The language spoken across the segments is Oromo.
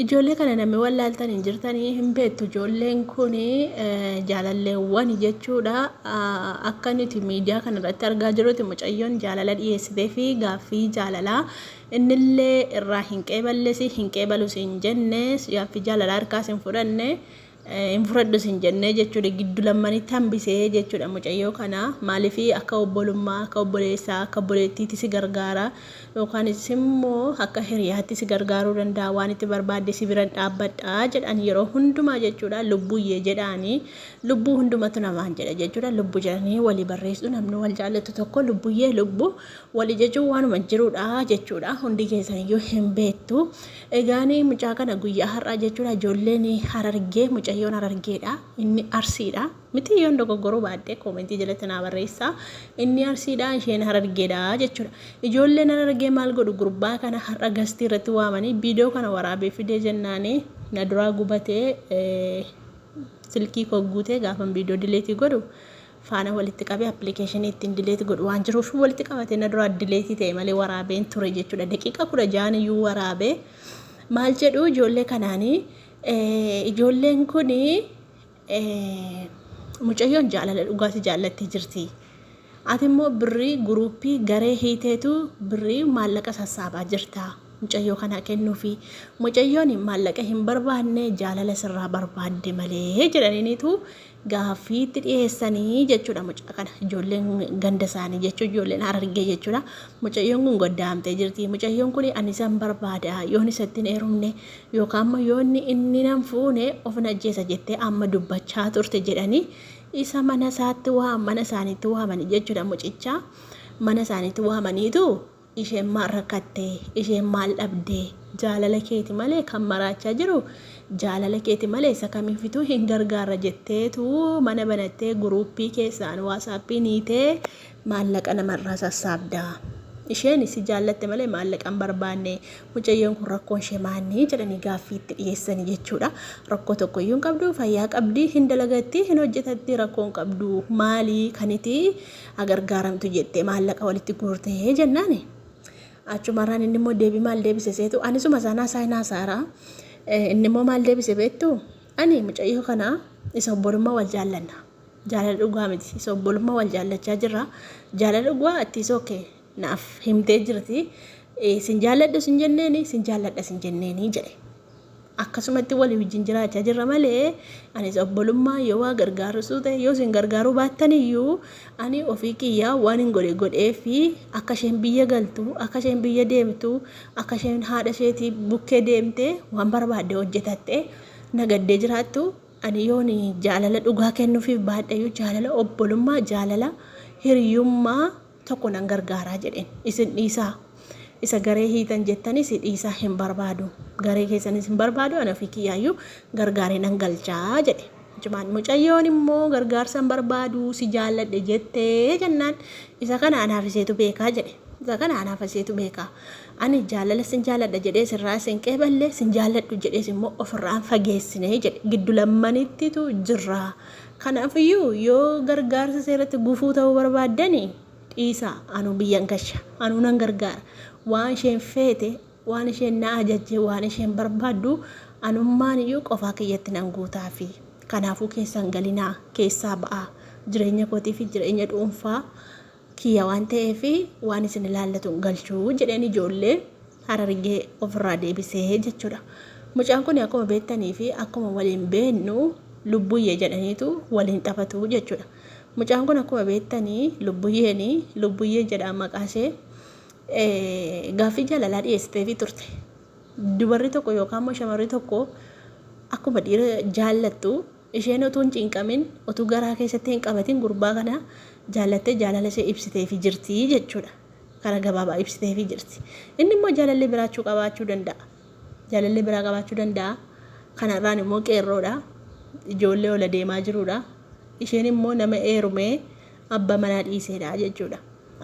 Ijoollee kana namni wallaaltan hin jirtanii hin beektu. Ijoolleen kun jaalalleewwan jechuudha. Akka nuti miidiyaa kana irratti argaa jirrutti mucayyoon jaalala dhiyeessitee fi gaaffii jaalalaa innillee irraa hin qeeballes hin qeebalus hin jenne, gaaffii jaalalaa harkaas hin fudhanne, hin fudhadhus hin jenne jechuudha. Giddu lammanitti hambisee jechuudha mucayyoo kana. Maaliif akka obbolummaa, akka obboleessaa, akka obboleettiitti si gargaara yookaanis immoo akka hiriyaatti si gargaaruu danda'a, waan itti barbaadde si biran dhaabbadha jedhan yeroo hundumaa jechuudha. Lubbuyyee jedhaanii lubbuu hundumatu namaan jedha jechuudha. Lubbuu jedhanii walii barreessu. Namni wal jaallatu tokko lubbuyyee, lubbuu walii jechuun waanuma jirudha jechuudha. Hundi keessaniyyuu hin beektu. Egaan mucaa kana guyyaa har'aa jechuudha, ijoolleen Harargee, mucayyoon Harargeedha, inni Arsiidha miti, yoon dogoggoruu baadhe koomentii jalatti naa barreessaa. Inni Arsiidha, isheen Harargeedha jechuudha. Ijoolleen Harargee maal godhu? Gurbaa kana har'a gastii irratti waamanii viidiyoo kana waraabee fidee jennaanii na duraa gubatee silkii koo guutee, gaafan viidiyoo dileetii godhu faana walitti qabee, appilikeeshinii ittiin dileet godhu waan jiruuf walitti qabatee na duraa dileetii ta'e malee waraabeen ture jechuudha. Daqiiqa 16 iyyuu waraabee. Maal jedhu ijoollee kanaanii? Ijoolleen kun, mucayyoon jaalala dhugaati jaallattee jirti. Ati immoo birrii guruuppii garee hiiteetu birrii maallaqa sassaabaa jirta. Mucayyoo kanaa kennuufi. Mucayyoon maallaqa hin barbaanne, jaalala sirraa barbaadde malee jedhaniinitu gaaffii itti dhiyeessanii jechuudha mucaa kana. Ijoolleen ganda isaanii jechuun ijoolleen Harargee jechuudha. Mucayyoon kun goddaamtee jirti. Mucayyoon kun ani isan barbaada, yoon isatti hin heerumne yookaan immoo yoo inni nan fuune of na ajjeesa jettee amma dubbachaa turte jedhanii isa mana isaatti waa mana isaaniitti waamanii jechuudha mucicha. Mana isaaniitti waamaniitu, isheen maal rakkatte, isheen maal dhabde, jaalala keeti malee kan maraachaa jiru jaalala keeti malee isa kamiifituu hin gargaarra jetteetu mana banattee guruuppii keessaan waasaappii niitee maallaqa namarraa sassaabda. Isheen si jaallatte malee maallaqa hin barbaanne. Mucayyoon kun rakkoon ishee maanni jedhanii gaaffii itti dhiyeessanii jechuudha. Rakkoo tokko iyyuu hin qabdu, fayyaa qabdi, hin dalagatti, hin hojjetatti, rakkoo hin qabdu. Maalii kaniti agargaaramtu jettee maallaqa walitti guurtee jennaani. Achumarraan inni immoo deebii maal deebise seetu? Anisuma isaan haasaa hin haasaara. Inni immoo maal deebise beektu? Ani mucayyoo kana isa obbolummaa wal jaallanna. Jaalala dhugaa miti. Isa obbolummaa wal jaallachaa jirra. Jaalala dhugaa ittis okay naaf himtee jirti. Sin jaalladhu sin jenneeni, sin jaalladha sin jenneeni jedhe. Akkasumatti walii wajjin jiraachaa jirra malee anis obbolummaa yoo waa gargaarusuu ta'e, yoo isin gargaaruu baattan iyyuu, ani ofii kiyyaa waan hin godhe godhee fi akka isheen biyya galtu, akka isheen biyya deemtu, akka isheen haadha isheetii bukkee deemtee waan barbaadde hojjetattee nagaddee jiraattu, ani yoon jaalala dhugaa kennuufiif baadhayyuu jaalala obbolummaa, jaalala hiriyummaa tokko nan gargaaraa jedheen. Isin dhiisaa. Isa garee hiitan jettanis dhiisaa, hin barbaadu. Garee keessanis hin barbaadu, ani ofii kiyyaayyuu gargaaree nan galchaa jedhe. Jumaan mucayyoon immoo gargaarsa hin barbaadu, si jaalladhe jettee jennaan, isa kana anaaf iseetu beekaa jedhe. Isa kana anaaf iseetu beekaa. Ani jaalala sin jaalladha jedhee sirraa sin qeeballe, sin jaalladhu jedhees immoo ofirraan fageessine jedhe. Giddu lammanittitu jirra. Kanaafiyyuu yoo gargaarsa seeratti gufuu ta'uu barbaaddani dhiisaa, anuu biyyan gasha, anuu nan gargaara. Waan isheen feete, waan isheen na ajajje, waan isheen barbaaddu anummaan iyyuu qofaa kiyyatti nan guutaafi. Kanaafuu keessan galinaa, keessaa ba'aa. Jireenya kootii fi jireenya dhuunfaa kiyya waan ta'eef waan isin ilaallatu hin galchuu jedheen ijoollee Harargee ofirraa deebisee jechuudha. Mucaan kun akkuma beektanii fi akkuma waliin beennu lubbuyyee jedhaniitu waliin taphatu jechuudha. Mucaan kun akkuma beektanii lubbuyyeeni lubbuyyee jedha maqaa ishee, gaaffii jaalalaa dhiyeessiteefii turte. Dubarri tokko yookaan immoo shamarri tokko akkuma dhiira jaallattu, isheen utuu hin cinqamin, utuu garaa keessatti hin qabatin gurbaa kana jaallattee jaalala ishee ibsiteefii jirti jechuudha. Karaa gabaabaa ibsiteefii jirti. Inni immoo jaalallee biraachuu qabaachuu danda'a. Jaalallee biraa qabaachuu danda'a. Kanarraan immoo qeerroodha. Ijoollee ola deemaa jirudha. Isheen immoo nama heerumee abbaa manaa dhiiseedha jechuudha.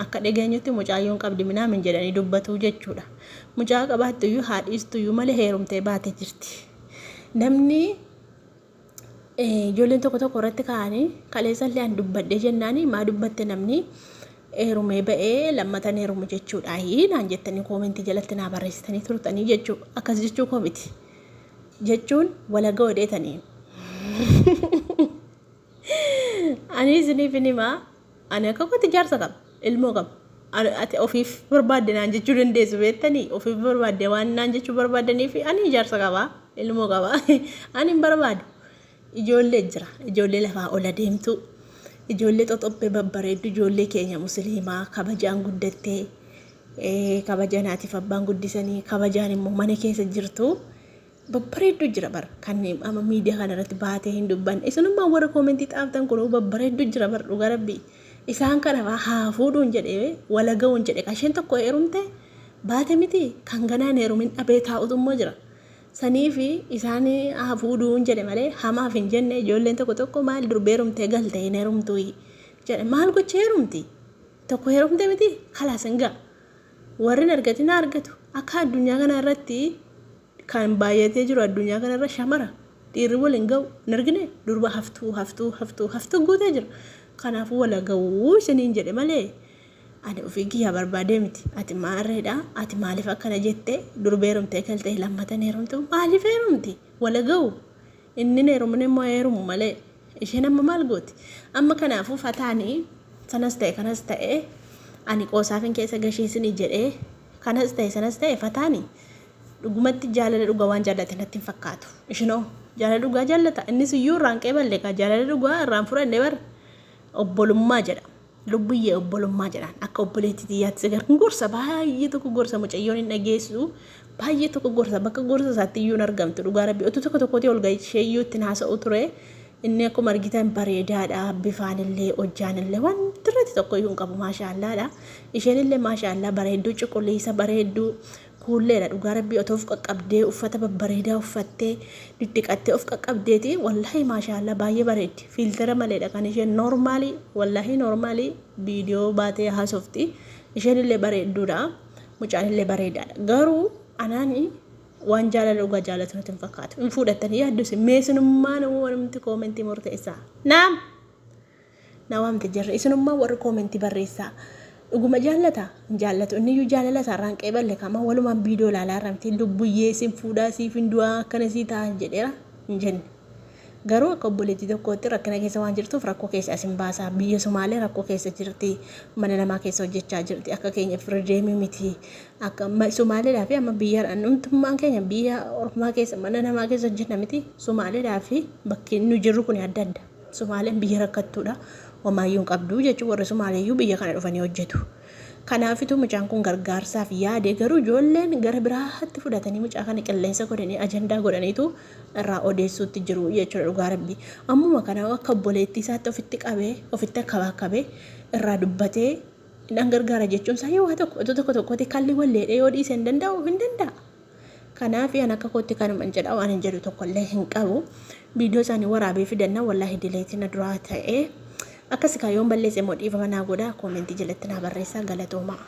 Akka dhageenyutti mucaayyoon qabdi minaamin jedhanii dubbatu jechuudha. Mucaa qabaattuyyuu haa dhiistuyyuu malee heerumtee baatee jirti. Namni ijoolleen tokko tokko irratti ka'anii kaleessallee an dubbadhee jennaani, maa dubbatte, namni heerumee ba'ee lammatan heerumu jechuudha naan jettanii koomentii jalatti naa barreessitanii turtanii jechuudha. Akkas jechuu koo miti. Jechuun walaga odeetanii. Ani isiniif hin himaa. Ani akka kootti jaarsa qaba. Ilmoo qaba. Ati ofiif barbaadde naan jechuu dandeessu beektanii ofiif barbaadde waan naan jechuu barbaaddaniif ani jaarsa qaba. Ilmoo qaba. Ani hin barbaadu. Ijoollee jira. Ijoollee lafaa ol adeemtu. Ijoollee xoxobbee babbareeddu ijoollee keenya musliimaa kabajaan guddattee kabajaan haatiif abbaan guddisanii kabajaan immoo mana keessa jirtu. Babbareeddu jira bar kan amma miidiyaa kana irratti baatee hin dubbanne. Isinummaa warra koomentii xaaftan kun babbareeddu jira bar dhuga rabbii. Isaan kana faa haa fuudhuun jedhee walaga'uun jedhe kan isheen tokko heerumte baate miti kan ganaa hin heerumin dhabee taa'utu immoo jira. Saniifi isaan haa fuudhuun jedhe malee hamaaf hin jenne ijoolleen tokko tokko maal durba heerumtee galte hin heerumtuyi jedhe maal gocha heerumti tokko heerumte miti kalaas hin ga'a. Warri hin argatin haa argatu. Akka addunyaa kana irratti kan baay'atee jiru addunyaa kana irra shamara. Dhiirri wal hin ga'u. Hin argine durba haftuu haftuu haftuu haftuu guutee jira. Kanaafuu wal haa ga'uu isiniin jedhe malee ani ofii kiyyaa barbaadee miti. Ati maarreedha. Ati maaliif akkana jette durba heerumtee galtee lammata hin heerumtu. Maaliif heerumti? Wal haa ga'u. Inni hin heerumne immoo haa heerumu malee. Isheen amma maal gooti? Amma kanaafuu fataani sanas ta'e kanas ta'e ani qoosaafin keessa gashee isinii jedhee kanas ta'e sanas ta'e fataani dhugumatti jaalala dhugaa waan jaallate natti hin fakkaatu. Ishinoo jaalala dhugaa jaallata innis iyyuu irraan qeeballe kaa jaalala dhugaa irraan fudhanne bar obbolummaa jedha. Lubbuyyee obbolummaa jedhaan akka obboleettii tiyyaatti si gargaaru. Gorsa baay'ee tokko gorsa mucayyoon hin dhageessu baay'ee tokko gorsa bakka gorsa isaatti iyyuu hin argamtu dhugaa rabbi utuu tokko tokkotti ol gahee iyyuu ittiin haasa'u ture inni akkuma argitan bareedaadha bifaan illee hojjaan illee wanti irratti tokko iyyuu hin qabu maashaallaadha isheen illee maashaallaa bareedduu cuquliisa bareedduu Kuulleedha dhugaa rabbii otoo of qaqqabdee uffata babbareedaa uffattee diddiqattee of qaqqabdeeti wallahi maashaallah baay'ee bareeddi fiiltera maleedha kan isheen noormaalii wallahi noormaalii viidiyoo baatee haasofti isheen illee bareedduudha mucaan illee bareedaadha garuu anaani waan jaalala dhugaa jaalatu natti hin fakkaatu hin fuudhattanii yaaddusi meesinummaan wanumti koomentii murteessaa naam Na waamte jarri isinummaa warri koomentii barreessaa. Dhuguma jaallata? Hin jaallatu. Inniyyuu jaalala isaa irraa hin qeeballe kama walumaan viidiyoo ilaalaa irra miti lubbuyyee sin fuudhaa siif hin du'aa akkana sii ta'a jedheera hin jenne. Garuu akka obboleettii tokkootti rakkina keessa waan jirtuuf rakkoo keessa isin baasaa. Biyya Sumaalee rakkoo keessa jirti. Mana namaa keessa hojjechaa jirti. Akka keenya firdeemii miti. Akka Sumaaleedhaa fi amma biyya numtummaan keenya biyya ormaa keessa mana namaa keessa hojjenna miti. Sumaaleedhaa fi bakki nu jirru kun adda adda. Sumaaleen biyya rakkattuudha. Homaayyuu hin qabdu jechuun warri Sumaaleeyyuu biyya kana dhufanii hojjetu. Kanaafituu mucaan kun gargaarsaaf yaade garuu ijoolleen gara biraatti fudhatanii mucaa kana qilleensa godhanii ajandaa godhaniitu irraa odeessuutti jiru jechuudha dhugaa rabbii. Ammuma kana akka obboleettii isaatti ofitti qabee ofitti akkabaakabee irraa dubbatee nan gargaara jechuun isaa yoo waa tokko otoo tokko tokkotti kalli walleedhee yoo dhiise hin danda'u hin danda'a. Kanaaf an akka kootti kanuman jedha waan hin jedhu tokkollee hin qabu. Viidiyoo isaanii waraabee fidanna wallaahi dileetii na duraa ta'e. Akkasi kaa yoon balleesse immoo dhiifama naa godhaa koomentii jalatti naa barreessaa galatoomaa.